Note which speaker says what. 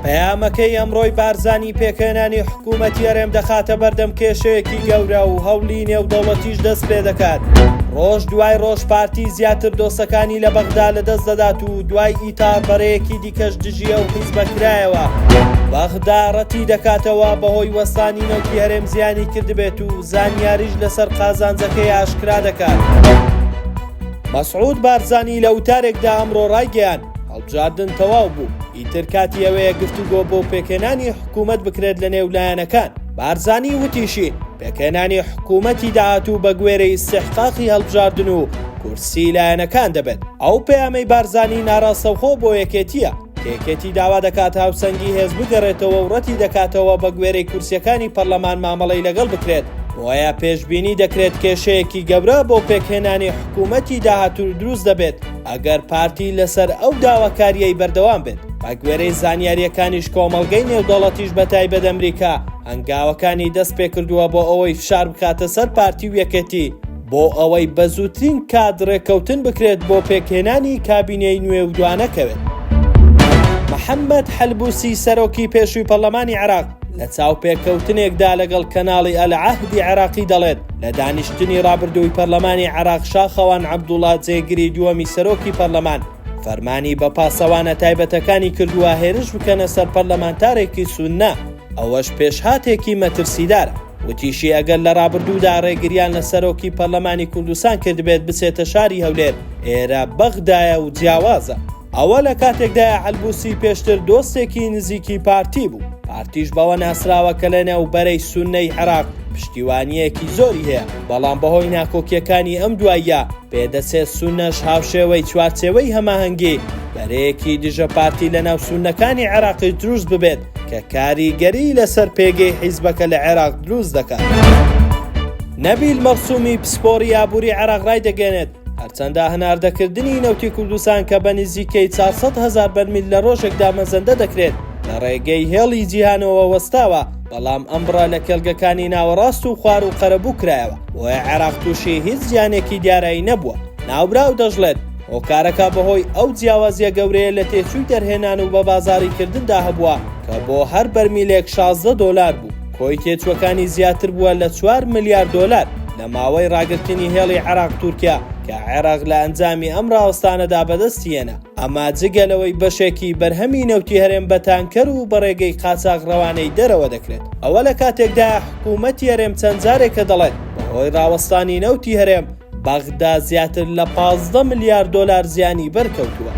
Speaker 1: پەیامەکەی ئەمڕۆی بارزانی پێکهێنانی حکوومەتی هەرێم دەخاتە بەردەم کێشەیەکی گەورە و هەوڵی نێودەوڵەتیش دەست پێ دەکات. ڕۆژ دوای ڕۆژ پارتی زیاتر دۆستەکانی لە بەغدا لەدەست دەدات و دوای ئیتار بەرەیەکی دیکەش دژی ئەو حیزبە کرایەوە. بەغدا ڕەتی دەکاتەوە بەهۆی وەستانی نەوتی هەرێم زیانی کردبێت و زانیاریش لەسەر قازانجەکەی ئاشکرا دەکات. مەسعود بارزانی لە وتارێکدا ئەمڕۆ ڕایگەیاند، هەڵبژاردن تەواو بوو، ئیتر کاتی ئەوەیە گفتوگۆ بۆ پێکهێنانی حکوومەت بکرێت لەنێو لایەنەکان. بارزانی وتیشی، پێکهێنانی حکوومەتی داهاتوو بەگوێرەی ئیستیحقاقی هەڵبژاردن و کورسی لایەنەکان دەبێت. ئەو پەیامەی بارزانی ناڕاستەوخۆ بۆ یەکێتییە، کە یەکێتی داوا دەکات هاوسەنگی هێز بگەڕێتەوە و ڕەتی دەکاتەوە بەگوێرەی کورسییەکانی پەرلەمان مامەڵەی لەگەڵ بکرێت، بۆیە پێشبینی دەکرێت کێشەیەکی گەورە بۆ پێکهێنانی حکوومەتی داهاتوو دروست دەبێت ئەگەر پارتی لەسەر ئەو داواکارییەی بەردەوام بێت. بەگوێرەی زانیارییەکانیش کۆمەڵگەی نێودەوڵەتیش بەتایبەت ئەمریکا هەنگاوەکانی دەستپێکردووە بۆ ئەوەی فشار بخاتە سەر پارتی و یەکێتی بۆ ئەوەی بە زووترین کات رێککەوتن بکرێت بۆ پێکهێنانی کابینەی نوێ و دوانەکەوێت. محەممەد حەلبوسی سەرۆکی پێشووی پەرلەمانی عێراق لە چاوپێکەوتنێکدا لەگەڵ کەناڵی ئەلعەهدی عێراقی دەڵێت، لە دانیشتنی رابردووی پەرلەمانی عێراق شاخەوان عەبدوڵا جێگری دووەمی سەرۆکی پەرلەمان فەرمانی بە پاسەوانە تایبەتەکانی کردووە هێرش بکەنە سەر پەرلەمانتارێکی سوننە، ئەوەش پێشهاتێکی مەترسیدارە. وتیشی، ئەگەر لە رابردوودا رێگریان لە سەرۆکی پەرلەمانی کوردستان کردبێت بچێتە شاری هەولێر، ئێرە بەغدایە و جیاوازە. ئەوە لە کاتێکدایە حەلبوسی پێشتر دۆستێکی نزیکی پارتی بوو، پارتیش بەوە ناسراوە کە لەنێو بەرەی سوننەی عێراق پشتیوانییەکی زۆری هەیە، بەڵام بەهۆی ناکۆکییەکانی ئەم دواییە پێدەچێت سوننەش هاوشێوەی چوارچێوەی هەماهەنگی، بەرەیەکی دژە پارتی لەناو سوننەکانی عێراقیش دروست ببێت کە کاریگەری لەسەر پێگەی حیزبەکە لە عێراق دروست دەکات. نەبیل مەرسومی پسپۆڕی ئابووری عێراق ڕایدەگەیەنێت، هەرچەندە هەناردەکردنی نەوتی کوردستان کە بە نزیکەی 400 هەزار بەرمیل لە ڕۆژێکدا مەزەندە دەکرێت لە ڕێگەی هێڵی جیهانەوە وەستاوە، بەڵام ئەم بڕە لە کێڵگەکانی ناوەڕاست و خواروو قەرەبوو کرایەوە، بۆیە عێراق تووشی هیچ زیانێکی دارایی نەبووە. ناوبراو دەشڵێت، هۆکارەکە بەهۆی ئەو جیاوازییە گەورەیە لە تێچووی دەرهێنان و بەبازاڕیکردندا هەبووە کە بۆ هەر بەرمیلێک 16 دۆلار بوو، کۆی تێچووەکانی زیاتر بووە لە چوار ملیار دۆلار لە ماوەی ڕاگرتنی هێڵی عێراق-تورکیا کە عێراق لە ئەنجامی ئەم ڕاوەستانەدا بەدەستی هێنا. ئەمە جگە لەوەی بەشێکی بەرهەمی نەوتی هەرێم بە تانکەر و بە ڕێگەی قاچاخ ڕەوانەی دەرەوە دەکرێت. ئەوە لە کاتێکدایە حکوومەتی هەرێم چەند جارێکە دەڵێت بەهۆی ڕاوەستانی نەوتی هەرێم، بەغدا زیاتر لە 15 ملیار دۆلار زیانی بەرکەوتووە.